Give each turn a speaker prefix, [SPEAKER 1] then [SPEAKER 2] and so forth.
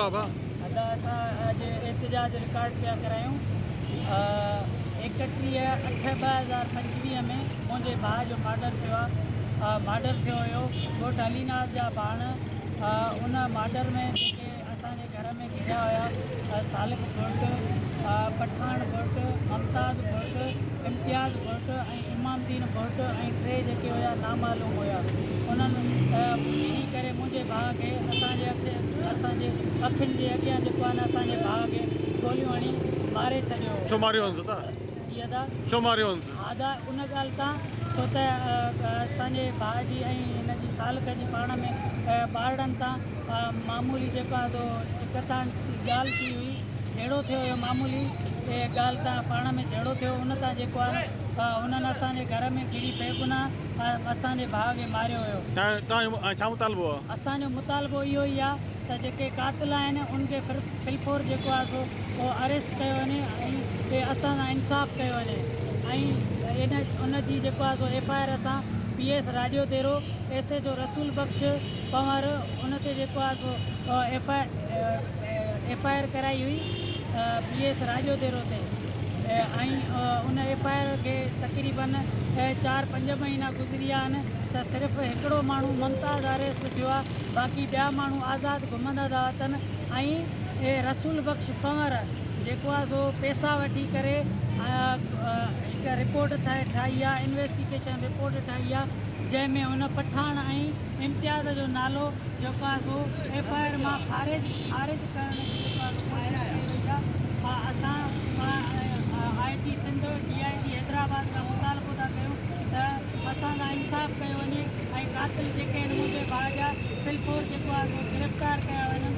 [SPEAKER 1] آ ڀاء؟
[SPEAKER 2] ادا اسان اڄ احتجاج رڪارڊ پيا ڪرايون 31 اٺ 2025 ۾ منهنجي ڀاء جو مارڊر ٿيو آ مارڊر ٿيو هيو ڳوٺ علي ناز جا ڀاڻ ان مارڊر ۾ جيڪي اسان جي گهر ۾ گهريا هيا سالڪ ڀٽ پٺاڻ ڀٽ ممتاز ڀٽ امتياز ڀٽ ۽ امام الدين ڀٽ ۽ ٽي جيڪي هيا نامعلوم هيا انهن ڦري ڪري منهنجي ڀاء کي اسان جي اسان جي اکين جي اڳيان جيڪو آهي نه اسان جي ڀاء کي گوليون هڻي ماري ڇڏيو هو.
[SPEAKER 1] ڇو ماريو هنس ادا؟
[SPEAKER 2] جي ادا.
[SPEAKER 1] ڇو ماريو هنس؟
[SPEAKER 2] ها ادا ان ڳالهه تان ڇو ته اسان جي ڀاء جي ۽ هن جي سالڪ جي پاڻ ۾ ٻارڙن تان معمولي جيڪو آهي سو ڇڪتاڻ ڳالهه ٿي هئي جهيڙو ٿيو هيو معمولي ڳالهه تان پاڻ ۾ جهيڙو ٿيو ان تان جيڪو آهي نه هنن اسان جي گهر ۾ گهري بيگناهه اسان جي ڀاء کي ماريو هيو.
[SPEAKER 1] توهان جو ڇا مطالبو آهي؟
[SPEAKER 2] اسان جو مطالبو اهو ئي آهي ته جيڪي قاتل آهن ان کي في الفور جيڪو آهي سو اهو اريسٽ ڪيو وڃي ۽ اسان سان انصاف ڪيو وڃي ۽ ان ان جي جيڪو آهي سو ايف I R اسان P S Rajo Dero S H O Rasool Bakhsh Panhwar ان تي جيڪو آهي سو ايف I R ڪرائي هئي پي ايس راڄو ديرو تي ۽ ان ايف I R کي تقريبن چار پنج مهينا گذري ويا آهن ته صرف هڪڙو ماڻهو ممتاز اريسٽ ٿيو آهي باقي ٻيا ماڻهو آزاد گهمندا ٿا وتن ۽ رسول بخش پنور جيڪو آهي سو پيسا وٺي ڪري هڪ رپورٽ ٺاهي آهي انويسٽيگيشن رپورٽ ٺاهي آهي جنهن ۾ هن پٺاڻ ۽ امتياز جو نالو جيڪو آهي سو ايف I R مان خارج خارج ڪرڻ جي جيڪو آهي سو ڪوشش ڪئي وئي آهي اسان I G Sindh D I G Hyderabad کان مطالبو ٿا ڪيون ته اسان سان انصاف ڪيو وڃي ۽ قاتل جيڪي آهن منهنجي ڀاء جا في الفور جيڪو آهي سو گرفتار ڪيا وڃن.